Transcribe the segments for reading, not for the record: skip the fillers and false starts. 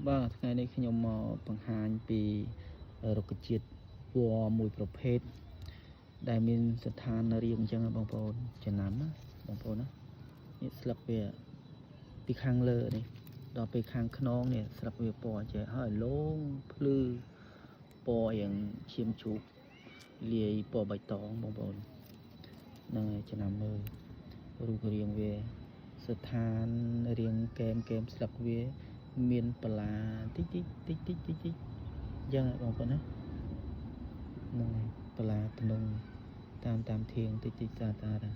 បាទថ្ងៃនេះខ្ញុំមកបង្ហាញពីរុក្ខជាតិពណ៌មួយប្រភេទដែលមានស្ថានរាងអញ្ចឹងណាបងប្អូនចំណាំណាបងប្អូនណានេះស្លឹកវាពីខាងលើនេះដល់ពេលខាងខ្នងនេះស្លឹកវាពណ៌ចេះហើយលងភ្លឺពណ៌យ៉ាងឈាមជ្រូកលាយពណ៌បៃតងបងប្អូនហ្នឹងហើយចំណាំមើលរូបរាងវាស្ថានរាងកែមកែមស្លឹកវា មានបន្លាតិចតិចតិចតិចតិចតិចយ៉ាងបងប្អូនណាហ្នឹងហើយបន្លាភ្នំតាមតាមធៀងតិចតិចស្អាតស្អាតណា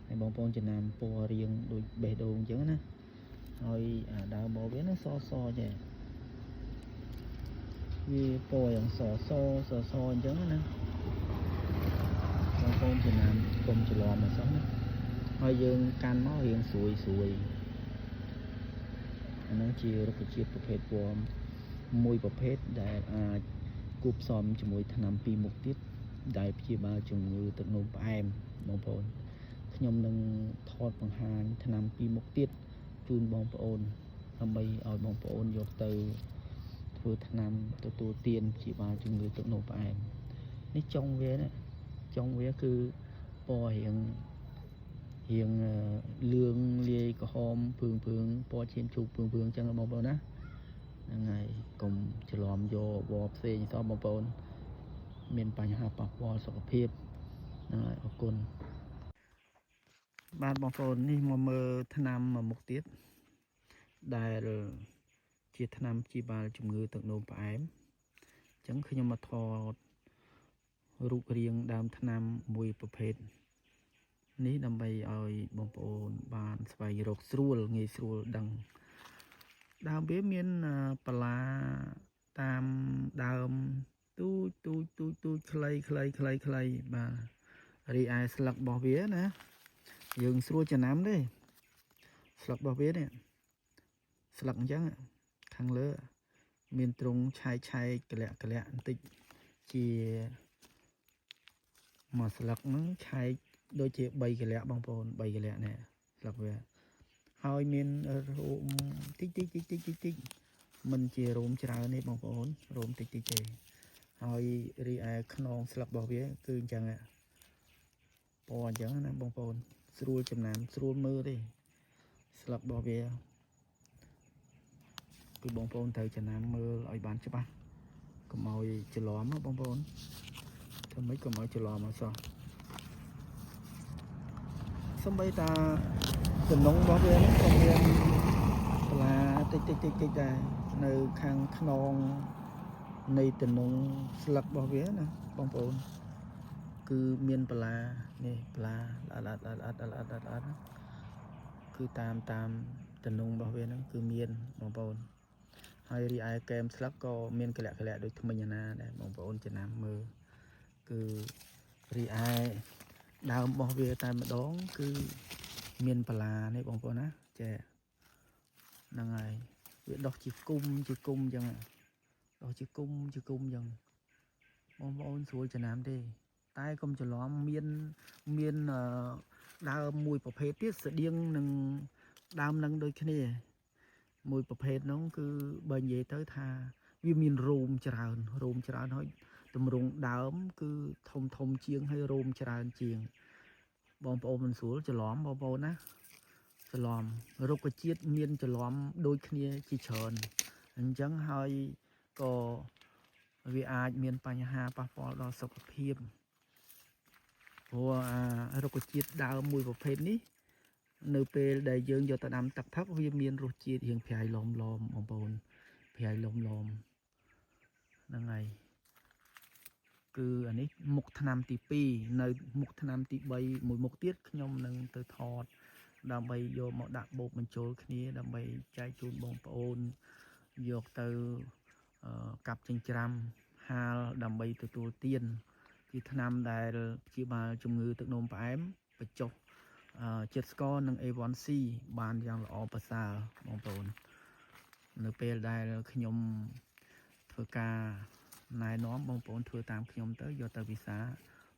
ហើយបងប្អូនចំណាំពណ៌រៀងដូចបេះដូងអញ្ចឹងណាហើយអាដើមមកវាណាសសចេះវាពណ៌យ៉ាងសសសសអញ្ចឹងណាបងប្អូនចំណាំកុំច្រឡំអសោះណាហើយយើងកាន់មករៀងស្រួយស្រួយ អាហ្នឹងជារុក្ខជាតិប្រភេទពណ៌មួយប្រភេទដែលអាចគួបផ្សំជាមួយថ្នាំពីរមុខទៀតដែលព្យាបាលជំងឺទឹកនោមផ្អែមបងប្អូនខ្ញុំនឹងថតបង្ហាញថ្នាំពីរមុខទៀតជូនបងប្អូនដើម្បីឲ្យបងប្អូនយកទៅធ្វើថ្នាំទទួលទានព្យាបាលជំងឺទឹកនោមផ្អែមនេះចុងវាណាចុងវាគឺពណ៌រៀង រៀងអឺលឿងលាយក្រហមភឿងភឿងពណ៌ឈាមជ្រូកភឿងភឿងអញ្ចឹងណាបងប្អូនណាហ្នឹងហើយកុំច្រឡំយកវផ្សេងសោះបងប្អូនមានបញ្ហាប៉ះពាល់សុខភាពហ្នឹងហើយអរគុណបាទបងប្អូននេះមកមើលថ្នាំមួយមុខទៀតដែលជាថ្នាំព្យាបាលជំងឺទឹកនោមផ្អែមអញ្ចឹងខ្ញុំមកថតរូបរាងដើមថ្នាំមួយប្រភេទ នេះដើម្បីឲ្យបងប្អូនបានស្វែងរកស្រួលងាយស្រួលដឹងដើមវាមានបន្លាតាមដើមទូចទូចទូចទូចខ្លីខ្លីខ្លីខ្លីបាទរីឯស្លឹករបស់វាណាយើងស្រួលចំណាំទេស្លឹករបស់វានេះស្លឹកអញ្ចឹងខាងលើមានទ្រង់ឆែកឆែកកលាក់កលាក់បន្តិចជាមួយស្លឹកហ្នឹងឆែក ដូចជា3កលៈបងប្អូន3កលៈនេះស្លឹកវាហើយមានរោមតិចតិចតិចតិចតិចតិចមិនជារោមច្រើនទេបងប្អូនរោមតិចតិចទេហើយរីឯខ្នងស្លឹករបស់វាគឺអញ្ចឹងពណ៌អញ្ចឹងណាបងប្អូនស្រួលចំណាំស្រួលមើលទេស្លឹករបស់វាគឺបងប្អូនត្រូវចំណាំមើលឲ្យបានច្បាស់កុំឲ្យច្រឡំណាបងប្អូនធ្វើម៉េចកុំឲ្យច្រឡំអសោះ សំបីតាតំណងរបស់វាហ្នឹងក៏មានបន្លាតិចតិចតិចតិចដែរនៅខាងខ្នងនៃតំណងស្លឹករបស់វាណាបងប្អូនគឺមានបន្លានេះបន្លាល្អិតល្អិតល្អិតល្អិតល្អិតគឺតាមតាមតំណងរបស់វាហ្នឹងគឺមានបងប្អូនហើយរីឯកែមស្លឹកក៏មានកលៈកលៈដូចថ្មិញណាដែរបងប្អូនចំណាំមើលគឺរីឯ ដើមរបស់វាតែម្ដងគឺមានបន្លានេះបងប្អូនណាចេះហ្នឹងហើយវាដុះជាគុំជាគុំអញ្ចឹងដុះជាគុំជាគុំអញ្ចឹងបងប្អូនស្រួលចំណាំទេ តែកុំច្រឡំមានមានអឺដើមមួយប្រភេទទៀតស្តៀងនឹងដើមនឹងដូចគ្នា មួយប្រភេទហ្នឹងគឺបើនិយាយទៅថាវាមានរោមច្រើនរោមច្រើនហើយទម្រង់ដើម គឺធំធំជាងហើយរោមច្រើនជាង បងប្អូនមិនស្រួលច្រឡំបងប្អូនណាច្រឡំរុក្ខជាតិមានច្រឡំដូចគ្នាជាច្រើនអញ្ចឹងហើយក៏វាអាចមានបញ្ហាប៉ះពាល់ដល់សុខភាពព្រោះអារុក្ខជាតិដើមមួយប្រភេទនេះ នៅពេលដែលយើងយកទៅដាំទឹកផឹកវាមានរសជាតិរៀងប្រៃឡមឡមបងប្អូនប្រៃឡមឡមហ្នឹងហើយគឺអានេះមុខថ្នាំទី2នៅមុខថ្នាំទី3មួយមុខទៀតខ្ញុំនឹងទៅថតដើម្បីយកមកដាក់បូកបញ្ចូលគ្នាដើម្បីចែកជូនបងប្អូនយកទៅអឺកាប់ចិញ្ច្រាំហាលដើម្បីទទួលទានជាថ្នាំដែលព្យាបាលជំងឺទឹកនោមផ្អែមបញ្ចុះ ជាតិស្ករនិង A1C បានយ៉ាងល្អប្រសើរបងប្អូននៅពេលដែលខ្ញុំធ្វើការណែនាំបងប្អូនធ្វើតាមខ្ញុំទៅយកទៅពិសា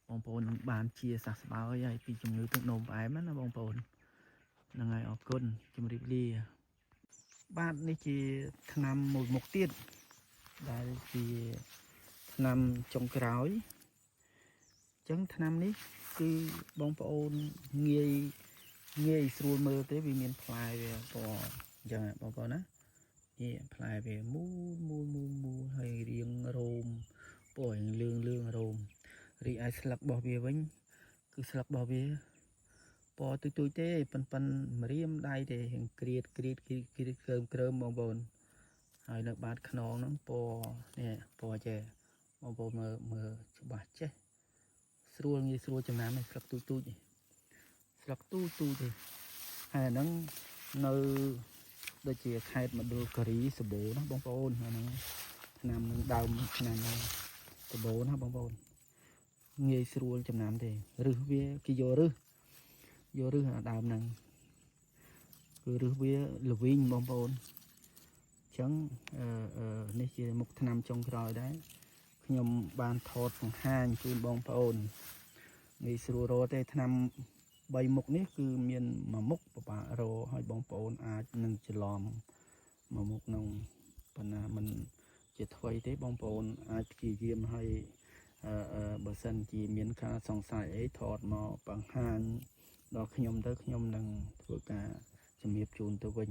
បងប្អូននឹងបានជាសះស្បើយហើយពីជំងឺទឹកនោមផ្អែមណាបងប្អូនហ្នឹងហើយអរគុណជម្រាបលា។ បាទនេះជាថ្នាំមួយមុខទៀតដែលជាថ្នាំចុងក្រោយអញ្ចឹងថ្នាំនេះគឺបងប្អូនងាយងាយស្រួលមើលទេវាមានផ្លែវាពណ៌អញ្ចឹងបងប្អូនណានេះផ្លែវាមូលមូលមូលមូលហើយរៀងរោមពណ៌រៀងលឿងលឿងរោមរីឯស្លឹករបស់វាវិញគឺស្លឹករបស់វាពណ៌ទូចទូចទេប៉ិនប៉ិនម្រាមដៃទេរៀងក្រៀតក្រៀតក្រៀតក្រៀតក្រើមក្រើមបងប្អូនហើយនៅបាតខ្នងហ្នឹងពណ៌នេះពណ៌ចេះបងប្អូនមើលមើលច្បាស់ចេះស្រួលងាយស្រួលចំណាំឯស្លឹកទូចទូចនេះស្លឹកទូចទូចទេហើយអាហ្នឹងនៅដូចជាខេត្តមណ្ឌលគិរីសបូណាបងប្អូនអាហ្នឹងឆ្នាំនឹងដើមឆ្នាំហ្នឹងសបូណាបងប្អូនងាយស្រួលចំណាំទេរឹសវាគេយករឹសយករឹសអាដើមហ្នឹងគឺរឹសវាល្វីងបងប្អូនអញ្ចឹងអឺអឺនេះជាមុខថ្នាំចុងក្រោយដែរខ្ញុំបានថតបង្ហាញជូនបងប្អូនងាយស្រួលរកទេថ្នាំ3មុខនេះគឺមានមួយមុខពិបាករកឲ្យបងប្អូនអាចនឹងច្រឡំមួយមុខក្នុងប៉ុន្តែมันជាថ្វីទេបងប្អូនអាចព្យាយាមឲ្យអឺអឺបើសិនជាមានការសង្ស័យអីថតមកបង្ហាញដល់ខ្ញុំទៅខ្ញុំនឹងធ្វើការជំរាបជូនទៅវិញ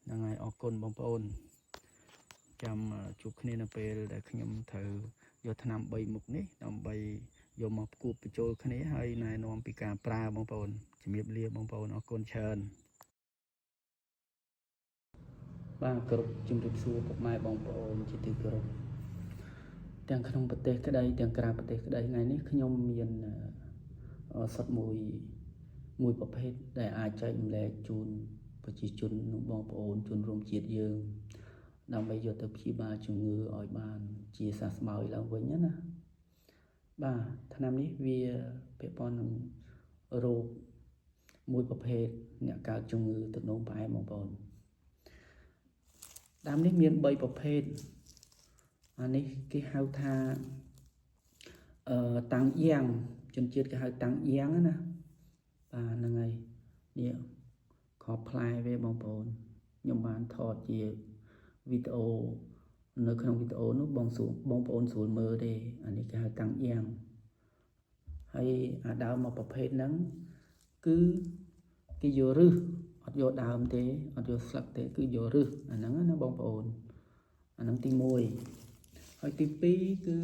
ហ្នឹងហើយអរគុណបងប្អូនចាំជួបគ្នានៅពេលដែលខ្ញុំត្រូវយកថ្នាំ3មុខនេះដើម្បីយកមកផ្គួបបញ្ចូលគ្នាហើយណែនាំពីការប្រើបងប្អូនជំរាបលាបងប្អូនអរគុណច្រើនបាទគ្រប់ជំរាបសួរពុកម៉ែបងប្អូនជាទីគោរពទាំងក្នុងប្រទេសក្តីទាំងក្រៅប្រទេសក្តីថ្ងៃនេះខ្ញុំមានសុទ្ធមួយមួយប្រភេទដែលអាចចែករំលែកជូនប្រជាជននិងបងប្អូនជនរួមជាតិយើងដើម្បីយកទៅព្យាបាលជំងឺឲ្យបានជាសះស្បើយឡើងវិញណាបាទថ្នាំនេះវាពាក់ព័ន្ធនឹងរោគមួយប្រភេទអ្នកកើតជំងឺទឹកនោមផ្អែមបងប្អូនដើមនេះមាន3ប្រភេទអានេះគេហៅថាអឺតាំងយ៉ាងជនជាតិគេហៅតាំងយ៉ាងណាបាទហ្នឹងហើយនេះខផ្លែវាបងប្អូនខ្ញុំបានថតជាវីដេអូនៅក្នុងវីដេអូនោះបងស្រួលបងប្អូនស្រួលមើលទេអានេះគេហៅតាំងយ៉ាងហើយអាដើមមកប្រភេទហ្នឹងគឺគេយករឹសអត់យកដើមទេអត់យកស្លឹកទេគឺយករឹសអាហ្នឹងណាបងប្អូនអាហ្នឹងទី1ហើយទី2គឺ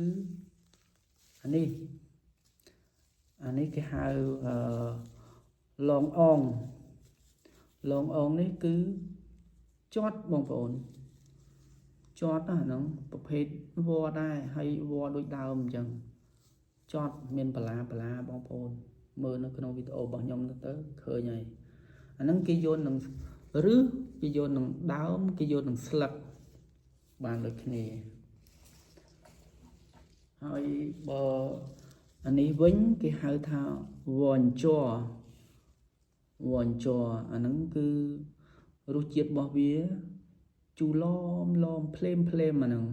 អានេះអានេះគេហៅអឺឡងអងឡងអងនេះគឺជាត់បងប្អូនជាត់ណាហ្នឹងប្រភេទវល្លិដែរហើយវល្លិដូចដើមអញ្ចឹងជាត់មានបលាបលាបងប្អូនមើលនៅក្នុងវីដេអូរបស់ខ្ញុំទៅឃើញហើយអាហ្នឹងគេយកនឹងឬគេយកនឹងដើមគេយកនឹងស្លឹកបានដូចគ្នាហើយបើអានេះវិញគេហៅថាវ៉នជ័រវ៉នជ័រអាហ្នឹងគឺរសជាតិរបស់វាជូរឡមឡមភ្លេមភ្លេមអាហ្នឹង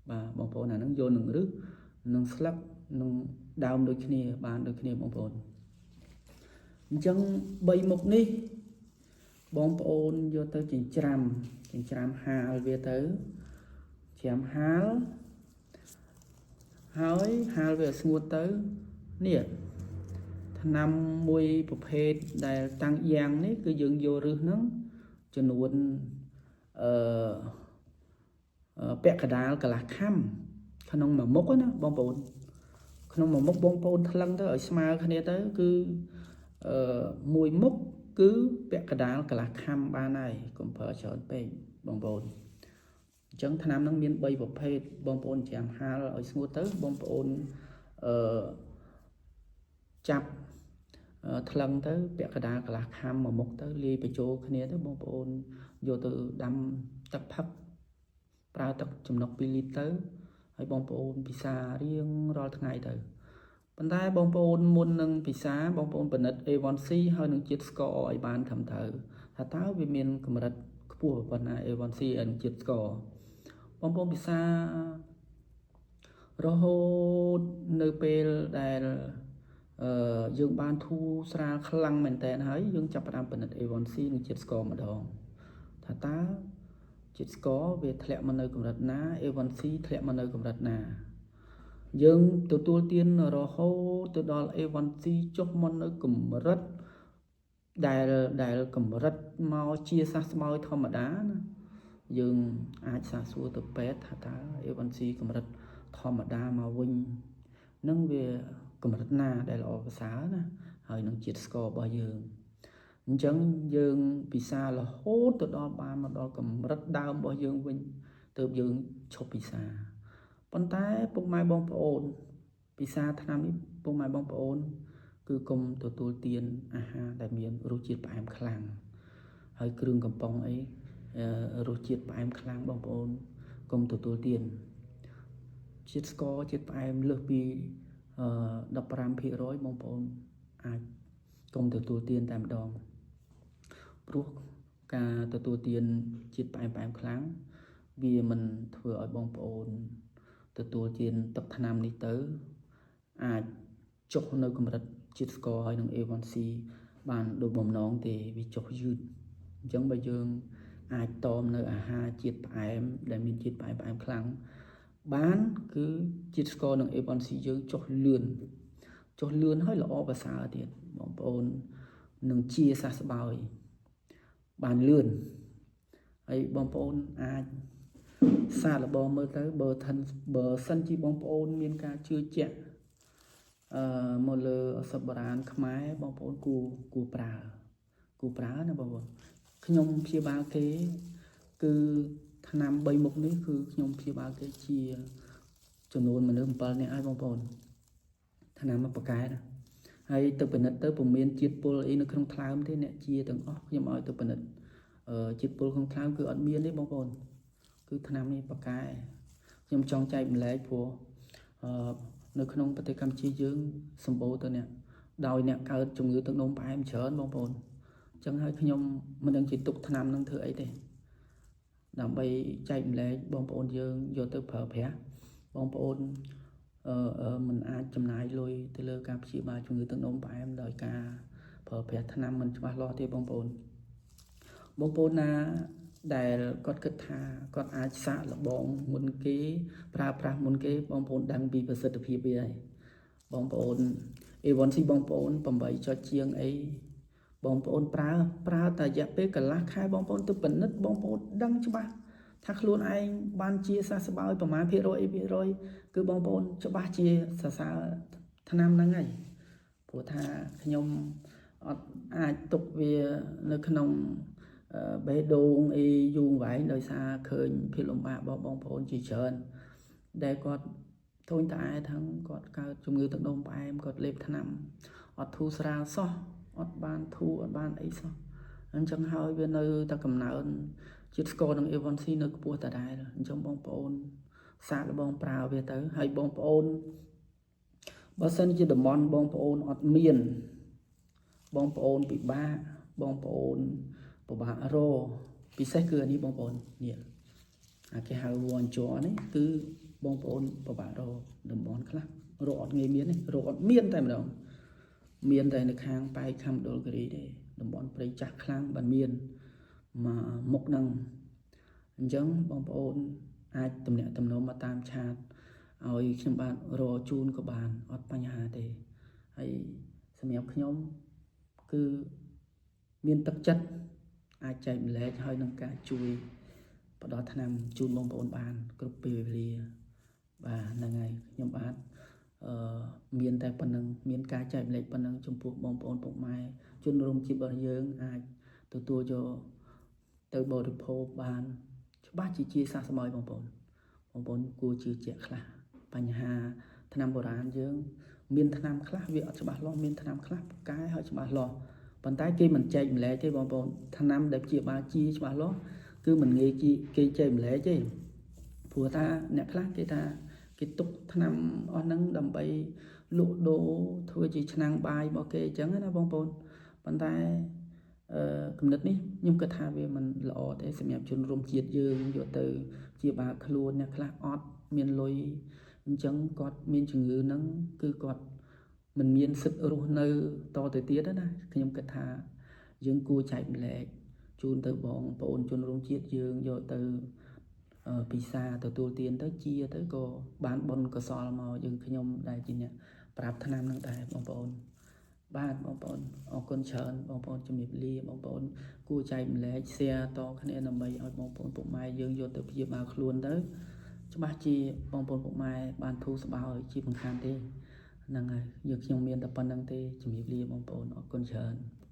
បាទបងប្អូនអាហ្នឹងយកនឹងរឹសនឹងស្លឹកនឹងដើមដូចគ្នាបានដូចគ្នាបងប្អូនអញ្ចឹង3មុខនេះបងប្អូនយកទៅចិញ្ច្រាំចិញ្ច្រាំហាលវាទៅច្រាំហាលហើយហាលវាឲ្យស្ងួតទៅនេះថ្នាំមួយប្រភេទដែលតាំងយ៉ាងនេះគឺយើងយករឹសហ្នឹងចំនួនអឺពាក់កដាលកន្លះខាំក្នុងមួយមុខណាបងប្អូនក្នុងមួយមុខបងប្អូនថ្លឹងទៅឲ្យស្មើគ្នាទៅគឺអឺមួយមុខគឺពាក់កដាលកន្លះខាំបានហើយកុំប្រើច្រើនពេកបងប្អូនអញ្ចឹងថ្នាំហ្នឹងមាន3ប្រភេទបងប្អូនចាំហាលឲ្យស្ងួតទៅបងប្អូនអឺចាប់ថ្លឹងទៅពាក់កដាលកន្លះខាំមួយមុខទៅលាយបញ្ចូលគ្នាទៅបងប្អូនយកទៅដាំទឹកផឹកប្រើទឹកចំណុក2លីត្រទៅហើយបងប្អូនពិសារៀងរាល់ថ្ងៃទៅប៉ុន្តែបងប្អូនមុននឹងពិសាបងប្អូនពិនិត្យ A1C ហើយនឹងជាតិស្ករឲ្យបានត្រឹមត្រូវថាតើវាមានកម្រិតខ្ពស់ប៉ុណ្ណា A1C ហើយនឹងជាតិស្ករបងប្អូនពិសារហូតនៅពេលដែលអឺយើងបានធូរស្រាលខ្លាំងមែនតើហើយយើងចាប់ផ្ដើមពិនិត្យ A1C និងជាតិស្ករម្ដងថា ថាតើជាតិស្ករវាធ្លាក់មកនៅកម្រិតណា A1C ធ្លាក់មកនៅកម្រិតណាយើងទទួលទានរហូតទៅដល់ A1C ចុះមកនៅកម្រិតដែលកម្រិតមកជាសះស្បើយធម្មតាណាយើងអាចសាកសួរទៅពេទ្យថាតើ A1C កម្រិតធម្មតាមកវិញនឹងវាកម្រិតណាដែលល្អប្រសើរណាហើយនឹងជាតិស្កររបស់យើងអញ្ចឹងយើងពិសារហូតទៅដល់បានមកដល់កម្រិតដើមរបស់យើងវិញទើបយើងឈប់ពិសាប៉ុន្តែពុកម៉ែបងប្អូនពិសាថ្នាំនេះពុកម៉ែបងប្អូនគឺកុំទទួលទានអាហារដែលមានរសជាតិផ្អែមខ្លាំងហើយគ្រឿងកំប៉ុងអីរសជាតិផ្អែមខ្លាំងបងប្អូនកុំទទួលទានជាតិស្ករជាតិផ្អែមលើសពី15%បងប្អូនអាចកុំទទួលទានតែម្ដងព្រោះការទទួលទានជាតិផ្អែមខ្លាំងវាមិនធ្វើឲ្យបងប្អូនទទួលទានទឹកថ្នាំនេះទៅអាចចុះនៅកម្រិតជាតិស្ករហើយនឹង A1C បានដូចបំណងទេវាចុះយឺតអញ្ចឹងបើយើងអាចតមនៅអាហារជាតិផ្អែមដែលមានជាតិផ្អែមខ្លាំងបានគឺជាតិស្ករនិង A1C យើងចុះលឿនហើយល្អប្រសើរទៀតបងប្អូននឹងជាសះស្បើយបានលឿនហើយបងប្អូនអាចសាកល្បងមើលទៅបើសិនជាបងប្អូនមានការជឿជាក់មកលើឱសថបុរាណខ្មែរបងប្អូនគួរប្រើណាបងប្អូនខ្ញុំព្យាបាលគេគឺថ្នាំ3មុខនេះគឺខ្ញុំព្យាបាលគេជាចំនួនមនុស្ស7នាក់ហើយបងប្អូនថ្នាំមកបកែណាហើយទៅពិនិត្យទៅពុំមានជាតិពុលអីនៅក្នុងថ្លើមទេអ្នកជាទាំងអស់ខ្ញុំឲ្យទៅពិនិត្យជាតិពុលក្នុងថ្លើមគឺអត់មានទេបងប្អូនគឺថ្នាំនេះបកែខ្ញុំចង់ចែកម្លែកព្រោះនៅក្នុងប្រទេសកម្ពុជាយើងសម្បូរទៅអ្នកដោយអ្នកកើតជំងឺទឹកនោមផ្អែមច្រើនបងប្អូនអញ្ចឹងហើយខ្ញុំមិនដឹងជាទុកថ្នាំនឹងធ្វើអីទេដើម្បីចែកម្លែកបងប្អូនយើងយកទៅប្រើប្រាស់បងប្អូនមិនអាចចំណាយលុយទៅលើការព្យាបាលជំងឺទឹកនោមផ្អែមដោយការប្រើប្រាស់ថ្នាំមិនច្បាស់លាស់ទេបងប្អូនបងប្អូនណាដែលគាត់គិតថាគាត់អាចសាកល្បងមុនគេប្រើប្រាស់មុនគេបងប្អូនដឹងពីប្រសិទ្ធភាពវាហើយបងប្អូន A1C បងប្អូន8ចុចជាងអីបងប្អូនប្រើតែរយៈពេលកន្លះខែបងប្អូនទៅពិនិត្យបងប្អូនដឹងច្បាស់ថាខ្លួនឯងបានជាសះស្បើយប្រមាណភាគរយអីភាគរយគឺបងប្អូនច្បាស់ជាសរសើរថ្នាំហ្នឹងហើយព្រោះថាខ្ញុំអត់អាចទុកវានៅក្នុងបេះដូងអីយូរវែងដោយសារឃើញភាពលំបាករបស់បងប្អូនជាច្រើនដែលគាត់ធូញត្អែทั้งគាត់កើតជំងឺទឹកនោមផ្អែមគាត់លេបថ្នាំអត់ធូរស្រាលសោះអត់បានធូរអត់បានអីសោះអញ្ចឹងហើយវានៅតែកំណើនជាតិស្ករនិង A1C នៅខ្ពស់ដដែលអញ្ចឹងបងប្អូនសាកល្បងប្រើវាទៅហើយបងប្អូនបើសិនជាតំបន់បងប្អូនអត់មានបងប្អូនពិបាកបងប្អូនពិបាករពិសេសគឺអានេះបងប្អូននេះអាគេហៅវ៉ាន់ជ័រនេះគឺបងប្អូនពិបាករតំបន់ខ្លះរកអត់ងាយមានទេរកអត់មានតែម្ដងមានតែនៅខាងប៉ែកខំដុលគិរីទេតំបន់ព្រៃចាស់ខ្លាំងបានមានមកមុខហ្នឹងអញ្ចឹងបងប្អូនអាចទំនាក់ទំនងមកតាមឆាតឲ្យខ្ញុំបាទរកជូនក៏បានអត់បញ្ហាទេហើយសម្រាប់ខ្ញុំគឺមានទឹកចិត្តអាចចែកម្លែកហើយនឹងការជួយផ្ដល់ថ្នាំជូនបងប្អូនបានគ្រប់ពេលវេលាបាទហ្នឹងហើយខ្ញុំបាទមានតែប៉ុណ្្នឹងមានការចែកម្លែកប៉ុណ្្នឹងចំពោះបងប្អូនពុកម៉ែជនរួមជាតិរបស់យើងអាចទទួលយកទៅបរិភោគបានច្បាស់ជាសះស្បើយបងប្អូនបងប្អូនគួរជឿជាក់ខ្លះបញ្ហាថ្នាំបុរាណយើងមានថ្នាំខ្លះវាអត់ច្បាស់លាស់មានថ្នាំខ្លះកែឲ្យច្បាស់លាស់ប៉ុន្តែគេមិនចែកម្លែកទេបងប្អូនថ្នាំដែលព្យាបាលជាច្បាស់លាស់គឺមិនងាយគេចែកម្លែកទេព្រោះថាអ្នកខ្លះគេថាគេទុកថ្នាំអស់ហ្នឹងដើម្បីលក់ដូរធ្វើជាឆ្នាំងបាយរបស់គេអញ្ចឹងណាបងប្អូនប៉ុន្តែគំនិតនេះខ្ញុំគិតថាវាមិនល្អទេសម្រាប់ជនរួមជាតិយើងយកទៅជាបាលខ្លួនអ្នកខ្លះអត់មានលុយអញ្ចឹងគាត់មានជំងឺហ្នឹងគឺគាត់មិនមានសិទ្ធិរស់នៅតទៅទៀតណាខ្ញុំគិតថាយើងគួរចែកម្លែក ជូនទៅបងប្អូនជនរួមជាតិយើងយកទៅពិសាទទួលទានទៅជាទៅក៏បានបុណ្យកុសលមកយើងខ្ញុំដែលជាអ្នកប្រាប់ថ្នាំនឹងដែរបងប្អូនបាទបងប្អូនអរគុណច្រើនបងប្អូនជំរាបលាបងប្អូនគួរចែកម្លែក share តគ្នាដើម្បីឲ្យបងប្អូនពុកម៉ែយើងយកទៅព្យាបាលខ្លួនទៅច្បាស់ជាបងប្អូនពុកម៉ែបានធូរស្បើយជាមិនខានទេហ្នឹងហើយយើងខ្ញុំមានតែប៉ុណ្្នឹងទេជំរាបលាបងប្អូនអរគុណច្រើន។